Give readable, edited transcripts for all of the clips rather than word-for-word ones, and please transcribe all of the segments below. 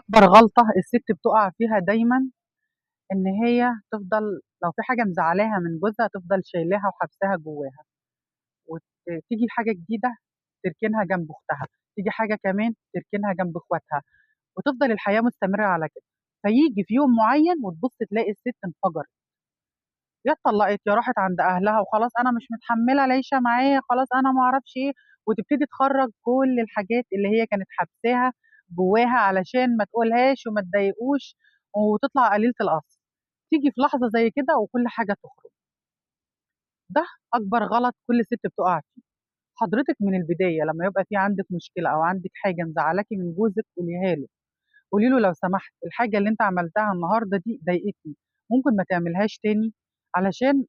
أكبر غلطة الست بتقع فيها دايمًا إن هي تفضل لو في حاجة مزعلاها من جوزها تفضل شايلاها وحابساها جواها، وتيجي حاجة جديدة تركنها جنب أختها، تيجي حاجة كمان تركنها جنب أخواتها، وتفضل الحياة مستمرة على كده. فييجي في يوم معين وتبُص تلاقي الست انفجرت، يا اتطلقت يا راحت عند أهلها وخلاص أنا مش متحملة العيشة معاه، خلاص أنا ما أعرفش إيه، وتبتدي تخرّج كل الحاجات اللي هي كانت حابساها جواها علشان ما تقولهاش وما تضايقوش وتطلع قليلة الأصل. تيجي في لحظة زي كده وكل حاجة تخرج. ده أكبر غلط كل ست بتقع فيه. حضرتك من البداية لما يبقى في عندِك مشكلة أو عندِك حاجة مزعلاكِ من جوزِك قوليها له، قولي له لو سمحت الحاجة اللي أنت عملتها النهارده دي ضايقتني، ممكن ما تعملهاش تاني؟ علشان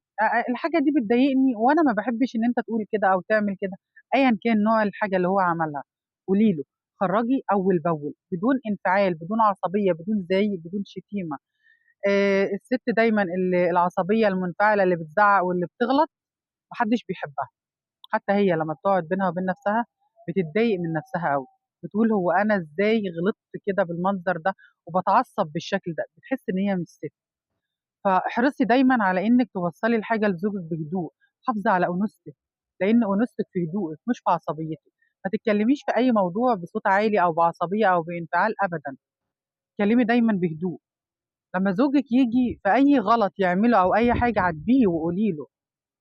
الحاجة دي بتضايقني وأنا ما باحبش إن أنت تقول كده أو تعمل كده، أيًا كان نوع الحاجة اللي هو عملها، قولي له، خرّجي أول بأول بدون انفعال، بدون عصبية، بدون زعيق، بدون شتيمة. الست دايمًا العصبية المنفعلة اللي بتزعّق واللي بتغلط ما حدش بيحبها، حتى هي لما بتقعد بينها وبين نفسها بتتضايق من نفسها أوي، بتقول هو أنا إزاي غلطت كده بالمنظر ده وباتعصب بالشكل ده، بتحس إن هي مش ست. فاحرصي دايمًا على إنِّك توصّلي الحاجة لزوجِك بهدوء، حافظي على أنوثتِك، لإن أنوثتِك في هدوءِك مش في عصبيتِك، ما تتكلميش في أي موضوع بصوت عالي أو بعصبية أو بانفعال أبدًا، اتكلمي دايمًا بهدوء. لما زوجِك ييجي في أي غلط يعمله أو أي حاجة عاتبيه وقولي له،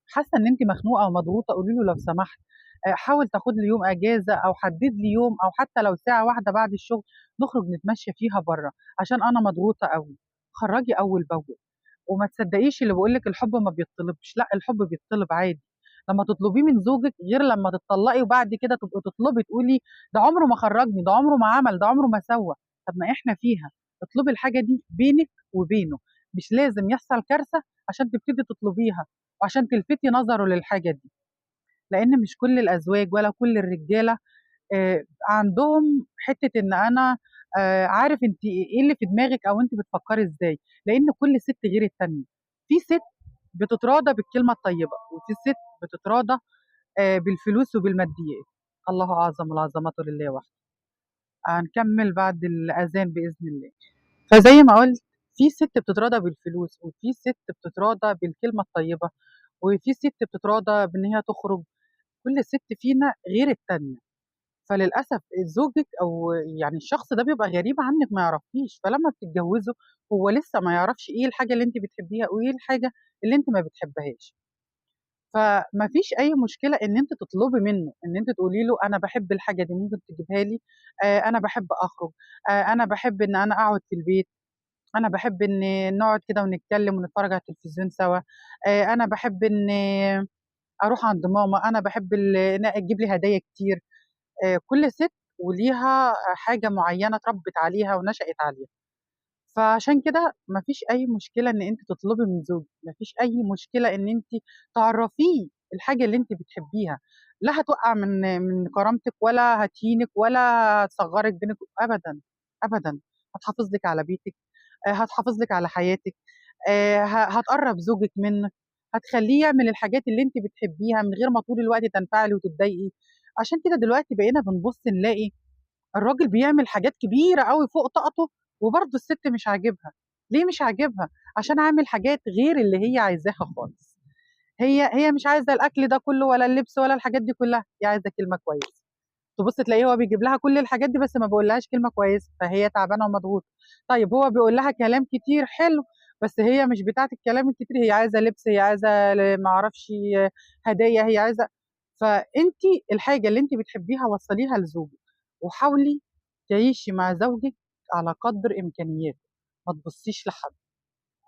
حاسة إن أنتِ مخنوقة ومضغوطة قولي له لو سمحت حاول تاخد لي يوم أجازة أو حدد لي يوم أو حتى لو ساعة واحدة بعد الشغل نخرج نتمشى فيها برّه، عشان أنا مضغوطة أوي. خرّجي أول بأول، وما تصدقيش اللي بيقول لِك الحب ما بيتطلبش، لأ الحب بيتطلب عادي. لما تطلبيه من زوجِك غير لما تتطلقي وبعد كده تبقي تطلبي تقولي ده عمره ما خرّجني، ده عمره ما عمل، ده عمره ما سوّى. طب ما إحنا فيها، اطلبي الحاجة دي بينِك وبينه، مش لازم يحصل كارثة عشان تبتدي تطلبيها وعشان تلفتي نظره للحاجة دي. لإن مش كل الأزواج ولا كل الرجالة عندهم حتّة إن أنا عارف أنتِ إيه اللي في دماغِك أو أنتِ بتفكّري إزاي، لإن كل ست غير التانية. في ست بتتراضى بالكلمة الطيبة، وفي ست بتتراضى بالفلوس وبالماديات. الله أعظم العظمة لله وحده. هنكمّل بعد الأذان بإذن الله. فزي ما قُلت في ست بتتراضى بالفلوس، وفي ست بتتراضى بالكلمة الطيبة، وفي ست بتتراضى بإن هي تخرج، كل ست فينا غير التانية. فللأسف زوجِك أو يعني الشخص ده بيبقى غريب عنِّك ما يعرفكيش، فلما بتتجوزوا هو لسه ما يعرفش إيه الحاجة اللي أنتِ بتحبيها وإيه الحاجة اللي أنتِ ما بتحبهاش. فما فيش أي مشكلة إن أنتِ تطلبي منه، إن أنتِ تقولي له أنا باحب الحاجة دي ممكن تجيبها لي، أنا باحب أخرج، أنا باحب إن أنا أقعد في البيت، أنا باحب إن نقعد كده ونتكلم ونتفرج على التلفزيون سوا، أنا باحب إن أروح عند ماما، أنا باحب تجيب لي هدايا كتير. كل ست وليها حاجة معينة اتربت عليها ونشأت عليها. فعشان كده ما فيش أي مشكلة إن أنتِ تطلبي من زوجِك، ما فيش أي مشكلة إن أنتِ تعرفيه الحاجة اللي أنتِ بتحبيها، لا هتوقع من كرامتِك ولا هتهينِك ولا هتصغّرِك بينِك أبدًا، أبدًا. هتحافظ لِك على بيتِك، هتحافظ لِك على حياتِك، هتقرّب زوجِك منِّك، هتخلّيه يعمل الحاجات اللي أنتِ بتحبيها من غير ما طول الوقت تنفعلي وتتضايقي. عشان كده دلوقتي بقينا بنبُص نلاقي الراجل بيعمل حاجات كبيرة أوي فوق طاقته وبرضه الست مش عاجبها. ليه مش عاجبها؟ عشان عامل حاجات غير اللي هي عايزاها خالص. هي مش عايزة الأكل ده كله ولا اللبس ولا الحاجات دي كلها، هي عايزة كلمة كويسة. تبُص تلاقيه هو بيجيب لها كل الحاجات دي بس ما بيقولهاش كلمة كويسة، فهي تعبانة ومضغوطة. طيب هو بيقول لها كلام كتير حلو، بس هي مش بتاعة الكلام الكتير، هي عايزة لبس، هي عايزة ما أعرفش هدايا، هي عايزة. فأنتِ الحاجة اللي أنتِ بتحبيها وصّليها لزوجِك، وحاولي تعيشي مع زوجِك على قدر إمكانياته، ما تبُصّيش لحد.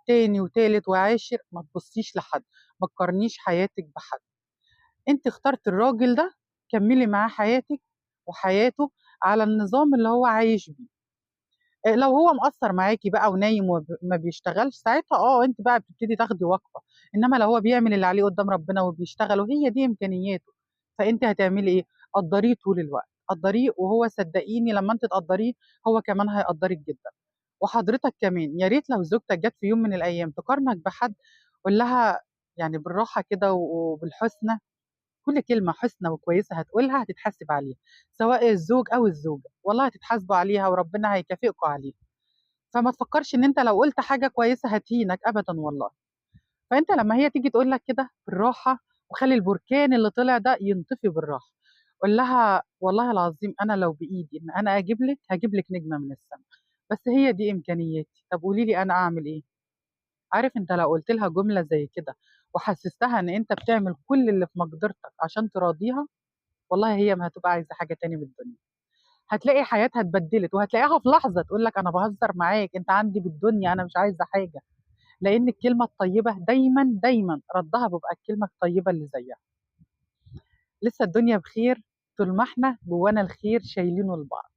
تاني وتالت وعاشر ما تبُصّيش لحد، ما تقارنيش حياتِك بحد. أنتِ اخترتِ الراجل ده، كمّلي معاه حياتِك وحياته على النظام اللي هو عايش بيه. لو هو مقصّر معاكِ بقى ونايم ما بيشتغلش، ساعتها أنتِ بقى بتبتدي تاخدي وقفة، إنما لو هو بيعمل اللي عليه قدّام ربنا وبيشتغل وهي دي إمكانياته، فأنتِ هتعملي إيه؟ قدّريه طول الوقت، قدّريه وهو صدقيني لما أنتِ تقدّريه هو كمان هيقدّرِك جدًا. وحضرتك كمان يا ريت لو زوجتك جات في يوم من الأيام تقارنك بحد قُل لها يعني بالراحة كده وبالحسنى، كل كلمة حسنة وكويسة هتقولها هتتحاسب عليها، سواء الزوج أو الزوجة، والله هتتحاسبوا عليها وربنا هيكافئكم عليها. فما تفكرش إن أنت لو قلت حاجة كويسة هتهينك أبدًا والله. فأنت لما هي تيجي تقول لك كده بالراحة، وخلي البركان اللي طلع ده ينطفي بالراحة، قُل لها والله العظيم أنا لو بإيدي إن أنا أجيب لِك، هاجيب لِك نجمة من السما، بس هي دي إمكانياتي، طب قولي لي أنا أعمل إيه؟ عارف أنت لو قُلت لها جملة زي كده وحسستها إن أنت بتعمل كل اللي في مقدرتك عشان تراضيها، والله هي ما هتبقى عايزة حاجة تاني من الدنيا. هتلاقي حياتها اتبدلت، وهتلاقيها في لحظة تقول لك أنا باهزر معاك، أنت عندي بالدنيا، أنا مش عايزة حاجة. لأن الكلمة الطيبة دايمًا، دايمًا ردها بيبقى الكلمة الطيبة اللي زيها. لسه الدنيا بخير طول ما إحنا جوانا الخير شايلينه لبعض.